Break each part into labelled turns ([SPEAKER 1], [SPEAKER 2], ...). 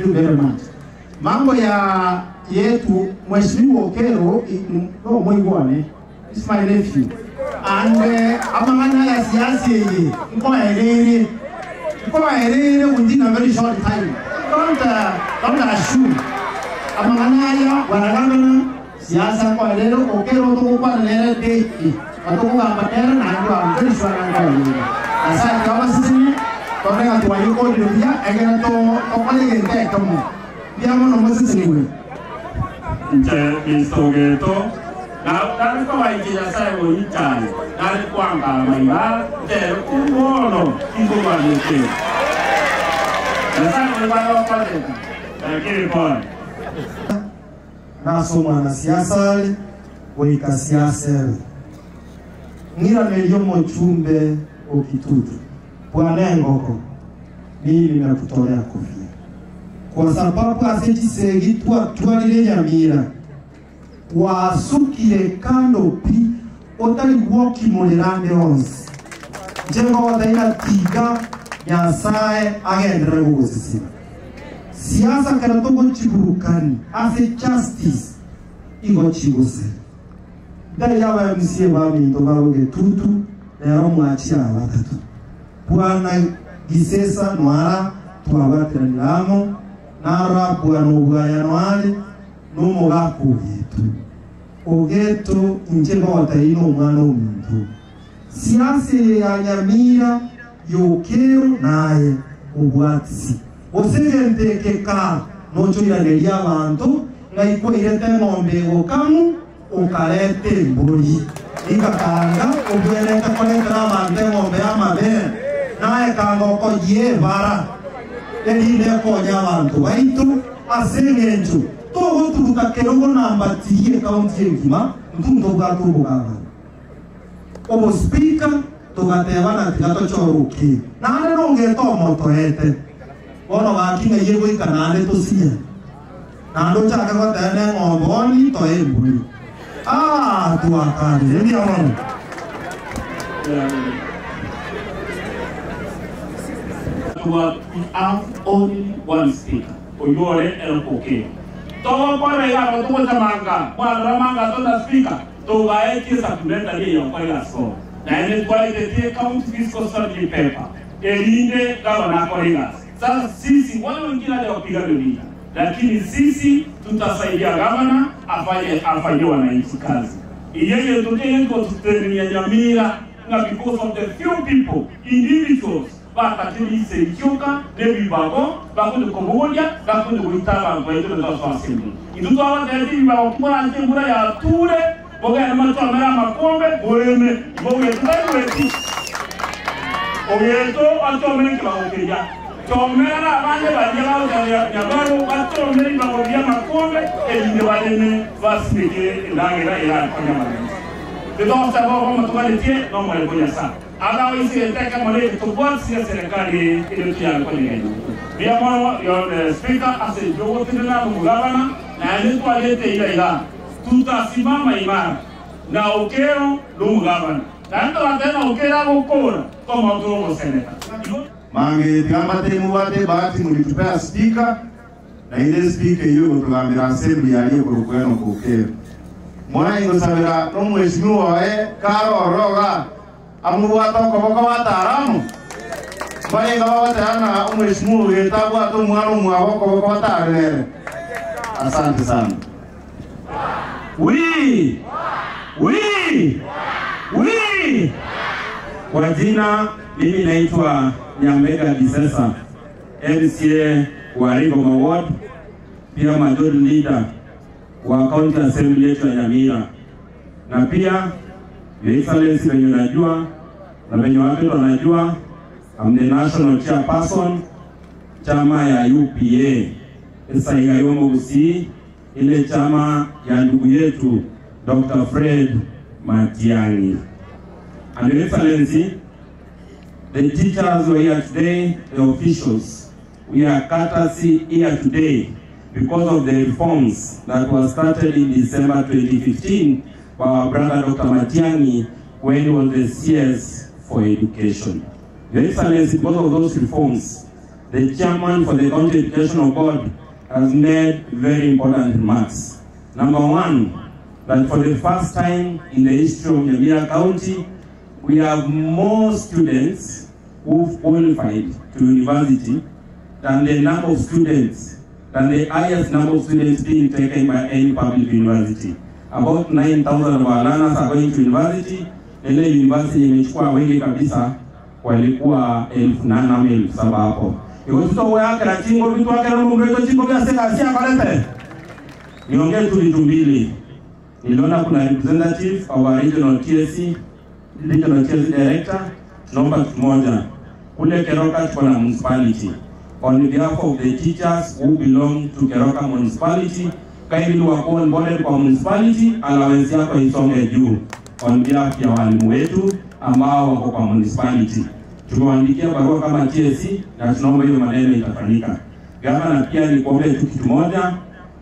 [SPEAKER 1] you very much. Mambo ya yetu Mheshimiwa Okello no moigwane is my nephew and amang'ana ya siasa eye nkoereire nkoereire within a very short time. Don't, don't assume amang'ana aya bwana gavana siasa nkoereire Okello togokwana nere daily na tokogamba nere naende I'm very sure ng'a nkoereire. Nyasaye tiga abasesenie tore ng'a twayekorire buya ekero tokora egento ekemo. Mbuya mono mosesenigwe.
[SPEAKER 2] Inche Mister Ogeto, na nare kobaikia Nyasae goichaya, nare koangama iga ntere korwa bono tinkorwania ekero. Nyasae nigo agokorete, lakini pole.
[SPEAKER 3] Nase omwanasiasa are, goika siasa ebe. Ng'iranerie omochumbe o Kitutu, Bwana engoko, mimi nimekutolea kofia kwa sababu ase chisegi twatwarire enyamira, gwasukire kando pi, otari gwokimorera ande onsi. Inche ngogotebia ng'a tiga Nyasae agenderere gogosesenia. Siasa kero togochiburukani ase justice igo chigosira. Ntari aba MCA baminto bagogetutu rero mwachire aba batato. Bwana Gisesa noara twabwateranire amo, narora bwana Obwaya noare nomogaka Ogeto. Ogeto inche ngogotebia nomwana ominto. Siasa eye ya Nyamira y'Okero naye obwatisi. Gose egento eke kaa nochoiraneria abanto ng'ai kwairete eng'ombe egokang'u okareta embori. Ingakanga obwenerete koretera abanto eng'ombe y'amabere, naye kanga okoyia ebara, erinde ekonye abanto baito, ase engencho togoturuka kerogo namba tiri ekaunti engima, intwe ntobwate obogabani. Obospika, togatebana tiga tochore Okiya. Naende nongete omotoete. Bono gaki ng'ai egoika naende tosinyane. Naende ochake goteba neng'ombe oni toe embori. Ah, twakanire mbuya mono.
[SPEAKER 2] We have only one speaker, oyio ore Eric Okello. Togokwana iga aba togocha manga, mwarora manga tore na speaker, Togaetie supplementary eye okore egasi naende ntwaetetie county fiscal strategy paper erinde gavana akore egasi. Sasa sisi wale wengine hata wapigane vita lakini sisi tutasaidia gavana afanye afanyie wananchi kazi. Eye egento kenge nkotutenenia Nyamira ng'a because of the few people individuals bakatire ise rioka nebibago bakonde kobogoria bakonde goita abanto baito na tosoa assembly. Intwe twabatebetie ebibago ki moranche embura yature mogende mochomere amakombe moreme igo ogeto taigweti ogeto achomere ekebago keria chomera abande baria bagocha nyabaro bachomere ebibago bia amakombe erinde bareme basimeke endagera erakonye amagencho. Titogosaba obomo toganetie nomorembe o Nyasae. Agaoisia egento ekemo rende tobwatisia serikali eye erio tuyare konyegena. Mbuya mono your Speaker ase intwe ogotenena nomogabana naende ntwarete eira igaa tutasimama imara na Okello nomogabana naende togateba na Okello agokora tomoa tore ogoseneta. Igo.
[SPEAKER 4] Mange tiga mbate mobwate ebahati moritupea speaker, naende espeaker eyio egotogambera assembly aria ekorokwa Enock Okello. Mwaye ngosabera nomweshimiwa oye kare ororo igaa Amobwate okoboko batare amo. Mbarenge bagoteba ng'a omweshimiwa oyo tabwate omwana omwabo okoboko batare nere. Asante sana.
[SPEAKER 2] Wii! Wii! Wii! Kwa jina mimi naitwa Nyambega Gisesa, MCA wa Rigoma Ward, pia majority leader wa county assembly yetu ya Nyamira, na pia Your Excellency venye unajua na venye wapendwa wanajua, I'm the national chairperson chama ya UPA Esaiga Yombo Gusii, ile chama ya ndugu yetu Dr. Fred Matiang'i. And Your Excellency, the teachers were here today, the officials. We are courtesy here today because of the reforms that were started in December 2015 by our brother Dr. Matiang'i when he was the CS for Education. Your Excellency, because of those reforms, The chairman for the County Educational Board has made very important remarks. Number one, that for the first time in the history of Nyamira County, we have more students who've qualified to university than the number of students, than the highest number of students being taken by any public university. About 9,000 of our learners are going to university. Ile university imechukua wengi kabisa walikuwa 8,000 ama 7,000 hapo. Ikotuto chingo vitu wake na mundu wetu chingo vya seka si akalete. Niongee tu vitu mbili. Niliona kuna representative our regional TSC, regional TSC director, naomba kitu moja. Kule Keroka tuko na municipality. On behalf of the teachers who belong to Keroka municipality, kindly wako onboarded kwa municipality, allowance yako isonge juu. On behalf ya walimu wetu ambao wako kwa municipality. Tumewaandikia barua kama TSC na tunaomba hiyo maneno itafanyika. Gavana, pia nikuombe tu kitu moja.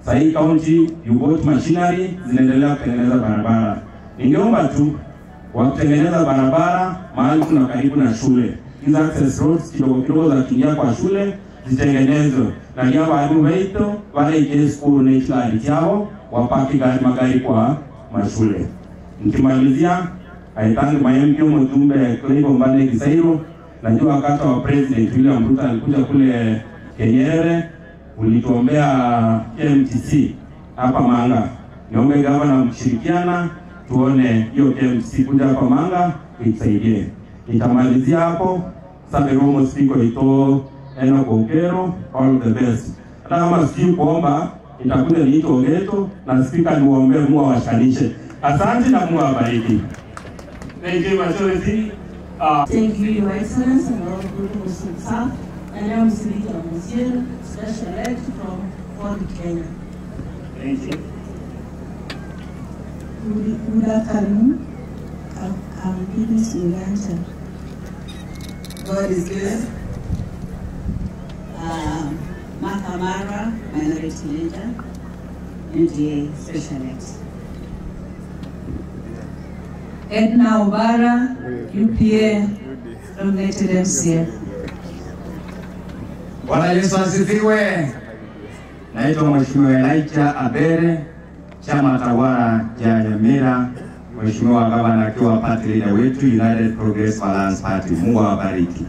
[SPEAKER 2] Sasa hii county you bought machinery zinaendelea kutengeneza barabara. Ningeomba tu wakutengeneza barabara mahali kuna karibu na shule. Hizi access roads kidogo kidogo za kuingia kwa shule zitengenezwe. Na niaba walimu wetu wale ije school na chilari chao wapaki gari magari kwa mashule. Nikimalizia, I thank my MP mjumbe Clive Mbane Gisairo. Najua wakati wa President William Ruto alikuja kule Kenyere, ulituombea KMTC hapa Manga. Niombe gavana mshirikiana tuone hiyo KMTC kuja hapa Manga itusaidie. Nitamalizia hapo. Saberomo speaker ito Enoch Okero, all the best. Hata kama sijui kuomba, nitakuja niite Ogeto na speaker niwaombee Mungu awashanishe. Asante na Mungu awabariki.
[SPEAKER 5] Thank you, Majority.
[SPEAKER 6] Thank you, Your Excellency, and all good staff. And I'm Silita Monsieur, Special Ed from Ford, Kenya.
[SPEAKER 5] Thank you.
[SPEAKER 7] Good afternoon. I'm Phyllis Uganda.
[SPEAKER 8] God is good. Martha Mara, Minority Leader, NDA Special Ed.
[SPEAKER 7] Edna Obara, UPA, nominated MCA.
[SPEAKER 9] Bwana Yesu asifiwe. Naitwa Mheshimiwa Elijah Abere, chama tawala cha Nyamira, Mheshimiwa Gavana akiwa party leader wetu United Progressive Alliance Party. Mungu awabariki.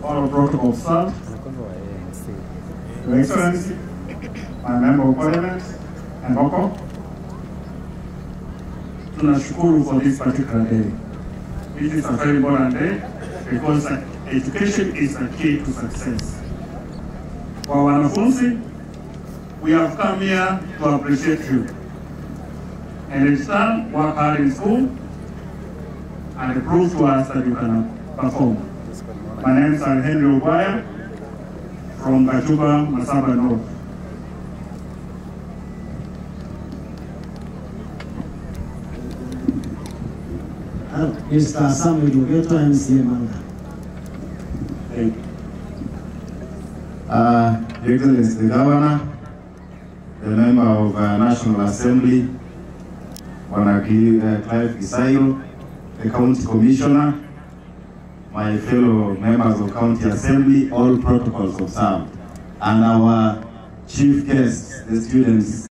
[SPEAKER 10] All protocol served. Your Excellency, my Member of Parliament, Amboko, tunashukuru for this particular day. This is a very important day because education is the key to success. Kwa wanafunzi, we have come here to appreciate you. And it's time work hard in school and prove to us that you can perform. My name is Henry Oguaya from Gachuba, Masaba North.
[SPEAKER 1] Mr. Samuel Ogeto, MCA Manga.
[SPEAKER 2] Thank you.
[SPEAKER 4] Your Excellency the Governor, the Member of National Assembly, Bwana Clive Gisairo, the County Commissioner, my fellow members of County Assembly, all protocols observed, and our chief guests, the students.